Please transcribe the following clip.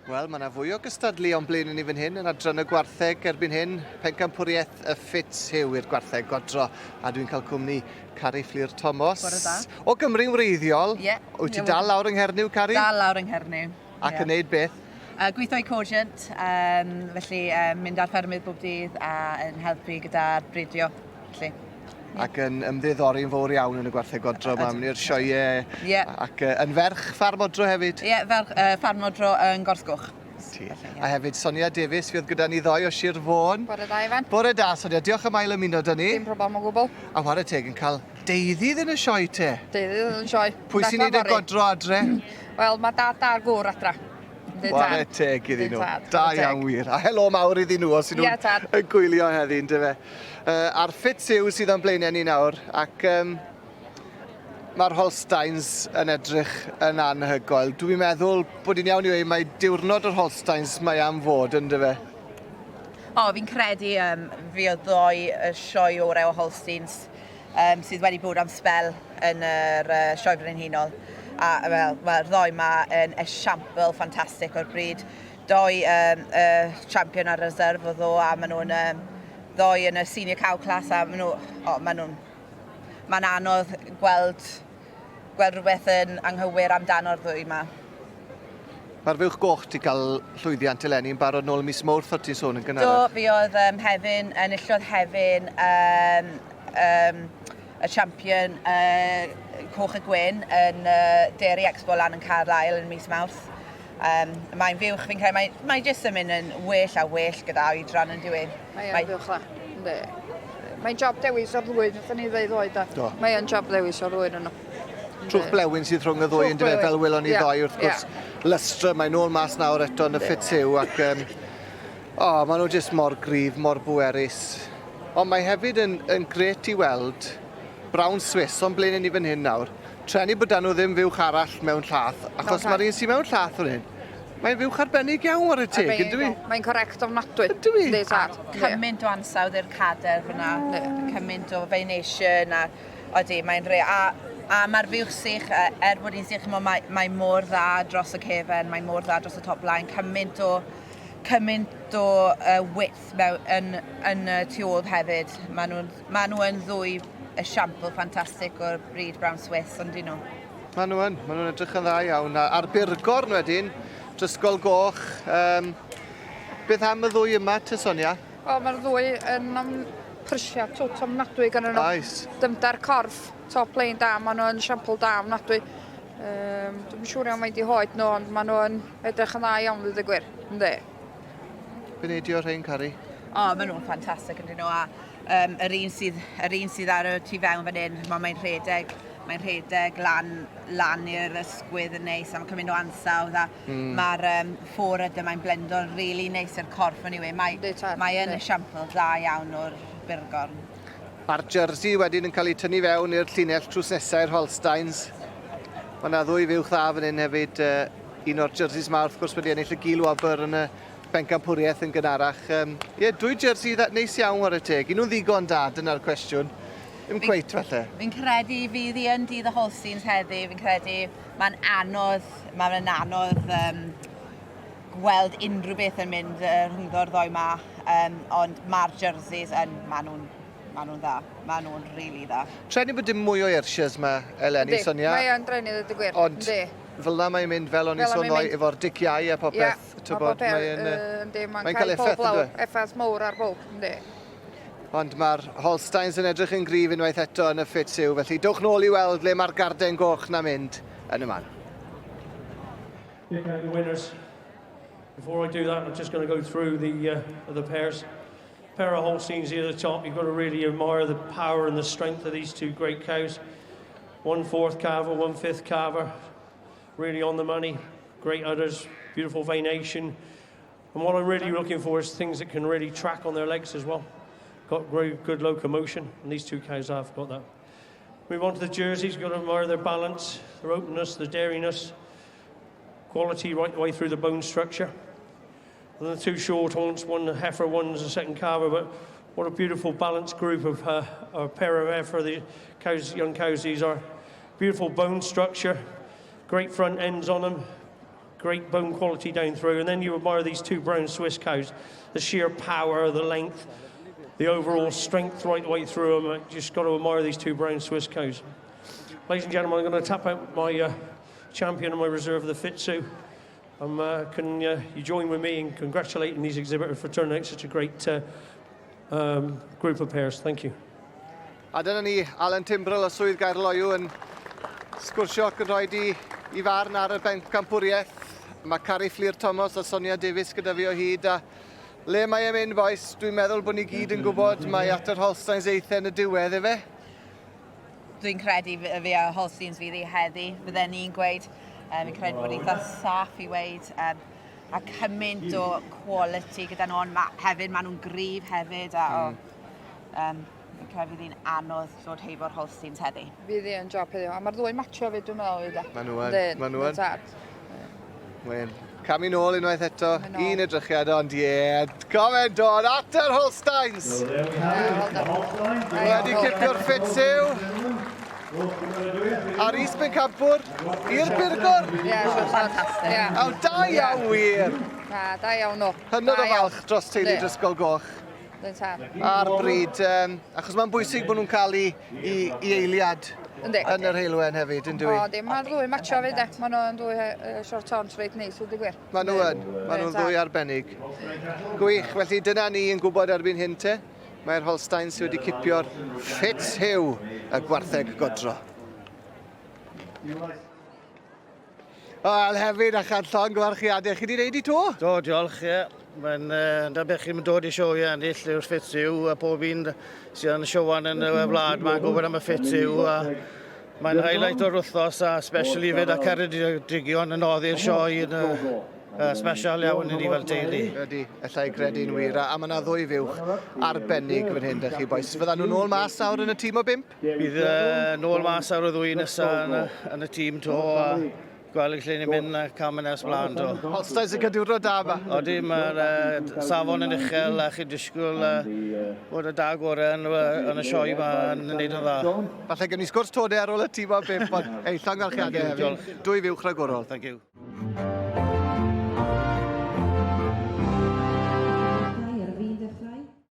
Wel, mae yna fwy o gystadlu o'n blaen ni fan hyn yn adran y gwartheg erbyn hyn. Pencampwriaeth y Fitzhugh i'r gwartheg godro. A dwi'n cael cwmni Cari Fflur Thomas. Bore da. O Gymru'n wreiddiol. Ie. Yeah. Wyt ti dal lawr yng Nghernyw, Cari? Dal lawr yng Nghernyw. Ac yeah. yn neud beth? Gweithio i Cogent, felly mynd ar ffermydd bob dydd a yn helpu gyda'r bridio. Felly. Ac yn ymddiddori'n fawr iawn yn y gwartheg godro yma, mynd i'r sioeau yeah. ac yn ferch ffarm odro hefyd. Ie, yeah, ferch ffarm odro yn Gorsgoch. Ti. Felly, yeah. A hefyd Sonia Davies, fi oedd gyda ni ddoe o Sir Fôn. Bore da, Ifan. Bore da, Sonia. Diolch am ail ymuno da ni. Dim problem o gwbl. A whare teg yn cael deuddydd yn y sioe te. Deuddydd yn y sioe. Pwy sy'n neud y godro adre? Wel, mae dad a'r gŵr adra. Ware teg iddyn nhw. Da iawn wir. A helo mawr iddyn nhw os ydyn nhw'n yn gwylio heddi, yndyfe. A'r Fitzhugh sydd o'n blaenau ni nawr, ac mae'r Holsteins yn edrych yn anhygoel. Dwi'n meddwl bod hi'n iawn i weud mai diwrnod yr Holsteins mae am fod, yndyfe? O, fi'n credu fi oedd ddoe y sioe orau o Holsteins sydd wedi bod am sbel yn yr Sioe Frenhinol. A wel, mae'r ddoi ma yn esiampl ffantastig o'r bryd. Doi champion ar reserve oedd o, a maen nhw'n ddoi yn y senior cow class, a maen nhw, o, maen nhw'n, mae'n anodd gweld, gweld rhywbeth yn anghywir amdano'r ddwy ma. Mae'r fuwch goch 'di cael llwyddiant eleni yn barod nôl ym mis Mawrth o't ti'n sôn yn gynharach. Do, fuodd Hefin, enillodd Hefin um, y champion coch a gwyn yn Dairy Expo lan yn Carlisle yn mis Mawrth. Mae'n fuwch, fi'n credu, mae, mae jyst yn mynd yn well a well gyda oedran yn diwy. Mae'n mae... fuwch dda, yndi. Mae'n job dewis o'r ddwy, wnaethon ni ddeud ddoe, da. Do. Mae'n job dewis o'r ddwy nhw. Trwch blewyn sydd rhwng y ddwy yn dyfe, fel welon ni yeah. ddoe wrth gwrs. Yeah. Lystra, mae'n nôl mas nawr eto yn y Fitzhugh ac o, oh, maen nhw jyst mor gryf, mor bwerus. Ond mae hefyd yn, yn gret i weld Brown Swiss o'n blaen ni fan hyn nawr. Treni bod nhw ddim fuwch arall mewn llath, achos mae'r un sy'n mewn llath fan hyn, mae'n fuwch arbennig iawn ar y teg, yn dwi? Mae'n correct ofnadwy. Ydw i? Cymaint o ansawdd i'r cader fyna, cymaint o veination a Odi, mae'n re... A, a mae'r fuwch sych, er bod hi'n sych, mae, mae mor dda dros y cefen, mae mor dda dros y top line, cymaint o, cymaint o width mewn, yn, yn y tu ôl hefyd. Maen nhw'n ma nhw yn ddwy esiampl ffantastig o'r bryd Brown Swiss, ond dyn nhw. Maen nhw yn, maen nhw'n edrych yn dda iawn. A'r burgorn wedyn, Drysgol Goch, beth am y ddwy yma te, Sonia? Wel, mae'r ddwy yn am prisiau twt ofnadwy gan nhw. Oes. Dyfnder corff, top line da, maen nhw yn siampl da ofnadwy. Dwi'm yn siŵr iawn faint 'di hoed nhw, ond maen nhw yn edrych yn dda iawn, dweud y gwir. Yndi. Be nei di o'r rhain, Cari? O, maen nhw'n ffantastig yn dyn nhw, a yr un sydd, yr un sydd ar y tu fewn fan hyn, mae'n rhedeg, mae'n rhedeg lan, lan i'r ysgwydd yn neis, a mae'n cymryd o ansawdd, a mm. mae'r fforward yma'n blendo'n really neis i'r corff anyway. Mae, mae yn esiampl dda iawn o'r burgorn. A'r jersey wedyn yn cael ei tynnu fewn i'r llinell trws nesaf i'r Holsteins. Mae yna ddwy fuwch dda fan hyn hefyd. Un o'r jerseys ma wrth gwrs wedi ennill y gil wobr yn y bencampwriaeth yn gynharach. Ie, yeah, dwy jersey dda, neis iawn war y teg. Un nhw'n ddigon da, dyna'r cwestiwn. Ddim cweit falle. Fi'n credu fydd hi yn dydd y Holsteins heddi. Fi'n credu mae'n anodd, mae'n anodd gweld unrhyw beth yn mynd rhyngddo'r ddoi ma. Ond mae'r jerseys yn, maen nhw'n ma nhw'n dda. Maen nhw'n rili dda. Treni bod dim mwy o Ayrshires ma eleni, Sonia. Mae o'n dreni, dweud y gwir. Ond fel na mae'n mynd, fel o'n i sôn ddoe, efo'r diciau a popeth. Ie, mae bob peth, mae'n cael effaith, ynddo? Effaith mowr ar bob, ynddi. Ond mae'r Holsteins yn edrych yn gryf unwaith eto yn y Fitzhugh, felly dowch nôl i weld le mae'r garden goch na mynd yn y man. Pick out the winners. Before I do that, I'm just going to go through the pairs. Pair of Holsteins here at the top. You've got to really admire the power and the strength of these two great cows. 1/4 calver, 1/5 calver. Really on the money. Great udders, beautiful venation. And what I'm really looking for is things that can really track on their legs as well. Got great, good locomotion, and these two cows have got that. Move on to the jerseys. You've got to admire their balance, their openness, their dairyness, quality right the way through the bone structure. And the two short horns, one the heifer, one's the second calver, but what a beautiful balanced group of a pair of heifer, the cows, young cows these are. Beautiful bone structure, great front ends on them, Great bone quality down through. And then you admire these 2 brown Swiss cows, the sheer power, the length, the overall strength right the way through them. Just got to admire these 2 brown Swiss cows. Ladies and gentlemen, I'm going to tap out my champion and my reserve, the Fitzhugh. Can you join with me in congratulating these exhibitors for turning out such a great group of pairs? Thank you. A dyna ni, Alan Timbrell o Swydd Gaerloyw yn sgwrsio ac yn rhoi i farn ar y bencampwriaeth. Mae Carrie Fflur Thomas a Sonia Davies gyda fi o hyd. A le mae e'n mynd, boys? Dwi'n meddwl bod ni gyd yn gwybod mae at yr Holsteins eitha yn y diwedd, efe? Dwi'n credu fi a Holsteins fydd i heddi, fydden ni'n gweud. Fi'n credu bod eitha saff i weud. A cymaint o quality gyda nhw, ond hefyd maen nhw'n gryf hefyd. Fi'n credu fydd hi'n anodd dod heibo'r Holsteins heddi. Fydd hi yn job heddiw. A mae'r ddwy matcho hefyd, dwi'n meddwl, fydd e. Maen nhw yn, maen nhw yn. Tad. Mae'n camu nôl unwaith eto, Mynd nôl. Un edrychiad, ond ie, comen dod at yr Holsteins! Wedi cipio'r Fitzhugh. A'r is-bencampwr i'r Burgwr. Ie, siwr. Fantastic. Ie. Aw, da iawn wir. Na, da iawn nhw. Hynod o Da iawn. falch dros teulu Yndi. Drysgol Goch. Yndyn tad. Ar bryd, achos mae'n bwysig bod nhw'n cael i eiliad Yndi. yn yr heulwen hefyd, yn O, dwi? di, mae'r ddwy matcho hefyd, e. Maen nhw'n ddwy short horns reit neis, wedi gwir. Maen nhw yn, maen nhw'n ddwy arbennig. Gwych, felly dyna ni yn gwybod erbyn hyn te. Mae'r Holsteins sydd wedi cipio'r Fitzhugh, y gwartheg godro. Wel, hefyd, a chan llongyfarchiadau, chi wedi wneud i to? Do, diolch, ie. Mae'n da beth chi'n dod i sioe ennill yw'r Fitzhugh a pob un sydd yn siowan yn y wlad mae'n gwybod am y Fitzhugh a mae'n highlight o'r wythnos a especially fyd a Ceredigion yn noddi'r sioe yn special iawn i ni fel teulu. Ydy, allai gredu'n wir. A mae yna ddwy fuwch arbennig fan hyn, dych chi, boys. Fyddan nhw'n ôl mas nawr yn y tîm o 5? Bydd nôl mas ar y ddwy nesaf yn y tîm to a gweld lle ni'n mynd a cam yn nes mlaen to. Holsteins yn cael diwrnod da yma. Odi, mae'r safon yn uchel a chi'n disgwyl bod y da gorau yn y sioe yma yn wneud yn dda. Falle gewn ni sgwrs tode ar ôl y tîm o 5, ond ei, llongyfarchiadau hefyd. Diolch. Dwy fuwch rhagorol. Thank you.